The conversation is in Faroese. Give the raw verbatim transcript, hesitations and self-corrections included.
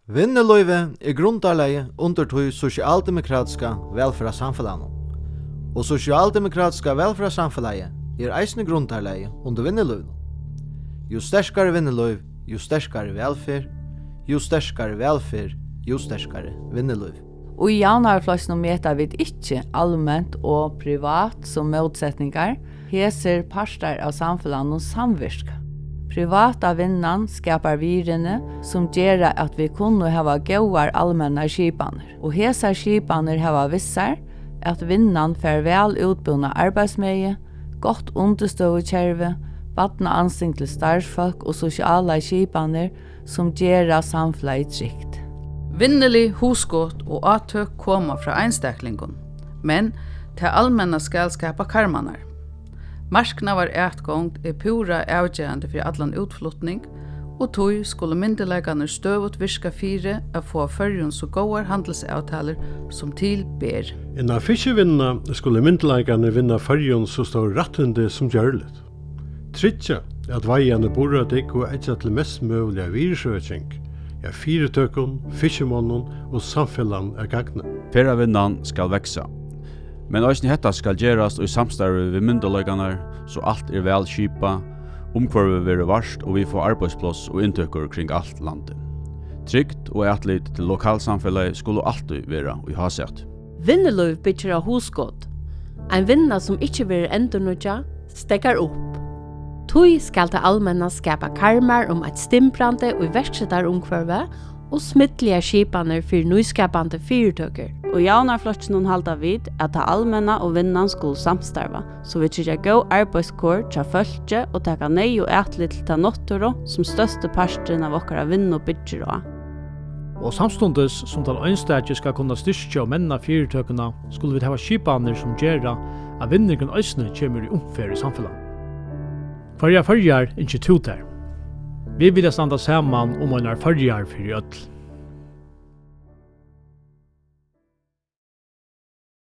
Vinnulívið er grundarlagið undir tí sosialdemokratiska vælferðarsamfelagnum, og sosialdemokratiska vælferðarsamfelagið er eisini grundarlagið undir vinnulívinum. Jú sterkari vinnulív, jú sterkari vælferð, jú sterkari vælferð, jú sterkari vinnulív. Í Javnaðarflokkinum meta vit ikki alment og privat sum mótsetningar. Hesir partar av samfelagnum samvirka. Privata vinnan skapar virðini, sum gera, at vit kunnu hava góðar almennar skipanir, og hesar skipanir hava við sær, at vinnan fær væl útbúna arbeiðsmegi, gott undirstøðukervi, barnaansing til starvsfólk og sosialar skipanir, sum gera samfelagið trygt. Vinnulig hugskot og átøk koma frá einstaklingum, men tað almenna skal skapa karmarnar. Marknaðaratgongd er púra avgerandi fyri allan útflutning, og tí skulu myndugleikarnir støðugt virka fyri at fáa Føroyum so góðar handilsavtalur, sum til ber. Innan fiskivinnuna skulu myndugleikarnir vinna Føroyum so stór rættindi sum gjørligt. Tryggja, at veiðan er burðardygg og eggja til mest møguliga virðisøking, er fyritøkum, fiskimonnum og samfelagnum at gagni. Ferðavinnan skal vaksa, men eisini hetta skal gerast í samstarvi við myndugleikarnar, so alt er væl skipað, umhvørvið verður vart og vit fáa arbeiðspláss og inntøkur kring alt landið. Trygd og atlit til lokalsamfelagið skulu altíð vera í hásæti. Vinnulív byggir á hugskot. Ein vinna, sum ikki verður endurnýggjað, steðgar upp. Tí skal tað almenna skapa karmar um eitt stimbrandi íverksettarumhvørvi og smidligar skipanir fyri nýskapandi fyritøkur. Í Javnaðarflokkinum halda vit, at tað almenna og vinnan skulu samstarva, so vit tryggja góð arbeiðskor hjá fólki og taka neyðug atlit til ta náttúru, sum størsti parturin av okkara vinnu byggir á. Og samstundis sum tann einstaki skal kunna styrkja og menna fyritøkuna, skulu vit hava skipanir, sum gera, at vinningurin eisini kemur í umferð í samfelagnum. Hvørjar Føroyar ynskir tú tær? Vit vilja standa saman um einar Føroyar fyri øll.